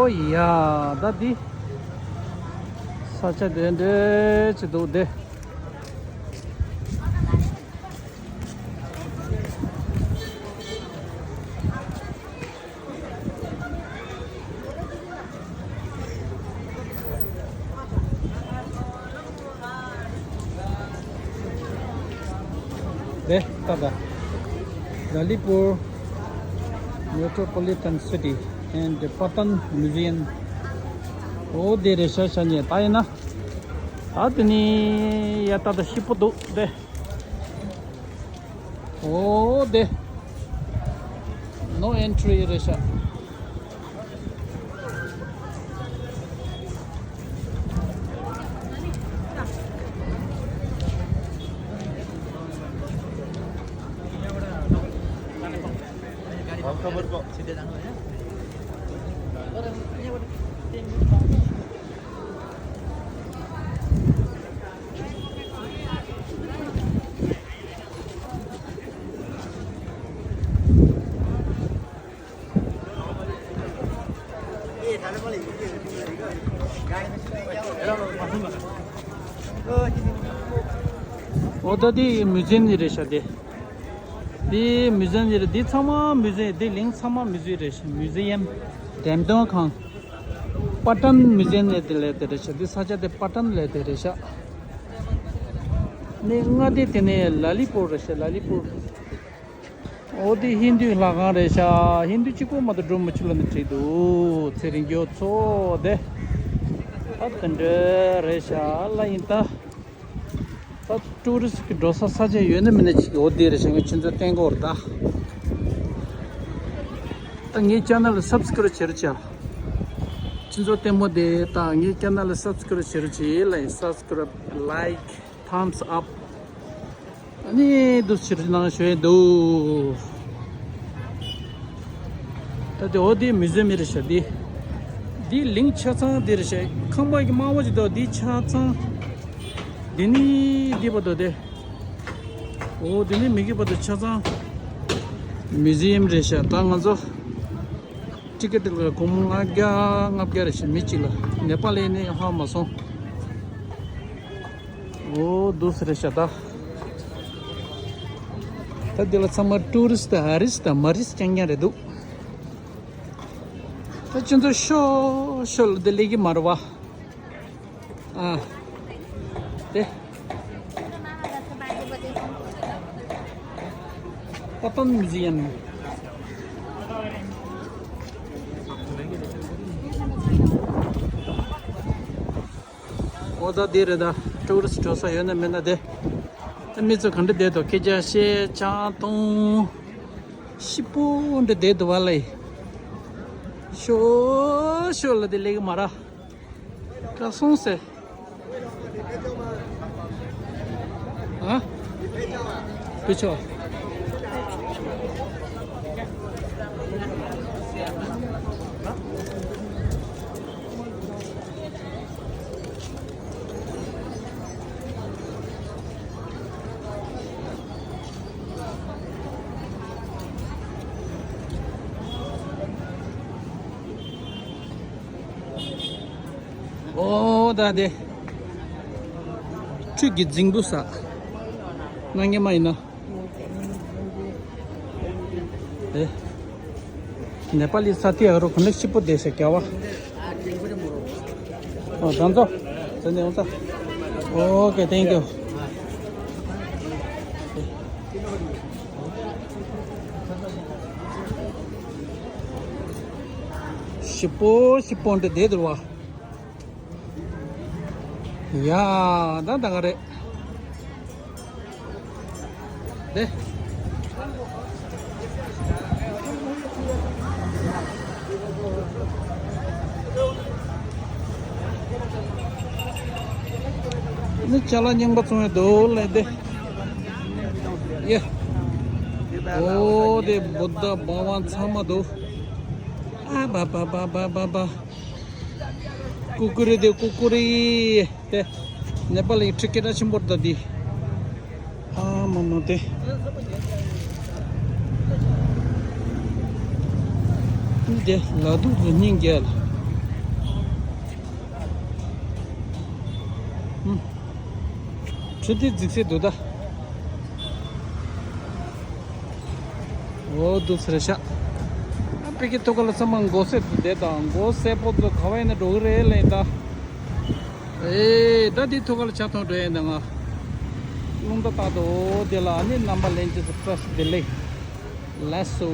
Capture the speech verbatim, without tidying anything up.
ཡ། ད་འདི་ས་ཆ་དེ་འདྲ་ཅིག་འདུག་སྟེ། དེ་ལྟ་ད། Lalitpur Metropolitan City and the Patan Museum. འོ་དེ་རེད་ཤག་ཤག་ཉེ་ད་ཡིན་ན། ད་དེ་ནི་ཡ་ད་ད་ཤི་པོ་འདུག་དེ། འོ་དེ། No entry རེད་ཤག་འོ་ད་འདི་མུ་ཛེམ་ནི་རེད་ཤག་དེ། འདི་མུ་ཛེམ་ནི་རེད། འདི་ཚང་མ་མུ་ཛེམ། འདི་གླིང་ཚང་མ་མུ་ཛེམ་རེད་ཤག་མུ་ཛེམ། འགྲེམས་སྟོན་ཁང་། པ་ཏན་མུ་ཛེམ་ལབ་དེ་ལབ་དེ་རེད་ཤག་འདི་ས་ཆ་དེ་པ་ཏན་ལབ་དེ་རེད་ཤག་ནི་མངའ་སྡེ་དེ་ནི་ལ་ལི་པུར་རེད་ཤག་ལ་ལི་པུར། འོ་དེ་ཧིན་དུའི་ལྷ་ཁང་རེད་ཤག་ཧིན་དུ་གཅིག་པོ་མ་གཏོགས་འགྲོ་མི་ཆོག་ལབ་ནས་བྲིས་འདུག་ཚེ་རིང་མགྱོགས་ཚོ་དེ། ད་དེ་འདྲ་རེད་ཤག་ལ་ཡིན་ད། ད་ཊུ་རི་སི་གི་འགྲོ་ས་ས་ཆ་ཡོད་ན་མེད་ན་ཅིག་འོ་དེ་རེད་ཤག་ངས་ཁྱེད་ཚོ་བསྟན་གོ་རེད་ད། ད་ངའི་ཅེ་ནལ་སབ་སི་ཀ་རབ་བྱེད་རོགས་བྱ། ཁྱེད་ཚོ་ལྟད་མོ་དེ་ད་ངའི་ཅེ་ནལ་སབ་སི་ཀ་རབ་བྱེད་རོགས་བྱེད་ལ་ཡིན། སབ་སི་ཀ་རབ། ལའིཀ། ཐམ་སི་ཨབ། ཨ་ནི་འདུག་ཕྱིར་གནང་ཞུ་ཡས་འདུག་ད་དེ་འོ་དེ་མུ་ཛེམ་རེད་ཤག་འདི། འདི་གླིང་ཆ་ཚང་འདི་རེད་ཤག་ཁང་པ་གི་དམར་པོ་ཅིག་འདུག་འདི་ཆ་ཚང་། འདི་ནི་འདི་བར་དུ་དེ། འོ་འདི་ནི་མི་གི་བར་དུ་ཆ་ཚང་མུ་ཛེམ་རེད་ཤག་ད་ང་ཚོ་ཊི་ཀེ་ཊི་ལ་སྒོར་མོ་ལྔ་བརྒྱ་ལྔ་བརྒྱ་རེད་ཤག་མི་གཅིག་ལ། ནེ་པ་ལི་ནི་ཧ་མ་སོང་། འོ་འདུག་སེ་རེད་ཤག་ད། ད་འདི་ལ་ཚང་མ་ཊུ་རི་སི་ཊི་ཨ་རི་སི་ཊི་མ་རི་སི་ཊི་རྐྱང་རྐྱང་རེད་འདུག་ད་ཁྱེད་ཚོ་ཤོག་ཤོག་ལ་འདི་སླེབས་ཀྱི་མ་རེད་བ། ཨ། དེ། པ་ཏན་མུ་ཛི་ཡམ། འོ་ད་འདི་རེད་ད། ཊུ་རི་སི་འགྲོ་ས་ཡོད་ན་མེད་ན་དེ། ད་མི་ཚོ་ག་འདྲ་བསྡད་འདུག་སྐད་ཆ་བཤད་ཆང་འཐུང་། ཤི་པོ་འདྲ་བསྡད་འདུག་བ་ལེ། ཤོག་ཤོག་ལ་དེ་ལེགས་མ་ར། ཀ་སོང་སེ། ཨ། བུ་ཆོ། ཨོ་ད་དེ། ཁྲུས་ཀྱི་རྫིང་བུ་ཟ། གནང་ཉེ་མ་ཡིན་ན། ཨེ། ནེ་པ་ལི་ས་ཐི་ཨ་རོ་ཁོ་ནི་སྐྱིད་པོ་བསྡད་ཤག་རྒྱ་བ། ཨོ་ད་ཚོ། ཚོ་ནས་འོང་ས། Okay, thank you. ཞིབ་པོ་ཞིབ་པོ་འདི་བསྡད་འདུག་བ། ཡ། ད་ད་ག་རེད། དེ། ནི་ཅ་ལག་རྙིང་པ་བཙོང་ཡ་འདུག་ལས་དེ། ཡེ། ཨོ་དེ་བུདྡྷ་བྷ་ཝན་ཚང་མ་འདུག་ཨ་བ་བ་བ་བ་བ་བ། ཀུ་ཀུ་རེ་དེ་ཀུ་ཀུ་རེ། དེ། ནེ་པ་ལི་ཊི་ཀེ་ཊི་ཆེན་པོ་རེད་ད་དེ། ཨ་མ་མ་དེ། དེ་ལ་དུག་གི་སྙིང་རྒྱལ། ཆུ་དེ་རྫིག་སེ་འདུག་ད། འོ་འདུག་ཟེར་ཤག་ཨ་པི་ཀི་ཐུག་ག་ལ་ཚང་མ་མགོ་སེར་དུ་བསྡད་དང་མགོ་སེར་པོ་ཚོ་ག་བ་ཡིན་ན་འགྲོ་གི་རེད་ལབ་ཡིན་ད། ཨེ་ད་དེ་ཐུག་ག་ལ་ཆ་ཐོང་འགྲོ་ཡིན་ད་ང་། རླུང་རྟ་བཏང་འདུག་འོ་དེ་ལ་ཨ་ནི་རྣམ་པ་ལྷན་རྒྱས་ཚོ་བཀྲ་ཤིས་བདེ་ལེགས། ལགས་སོ།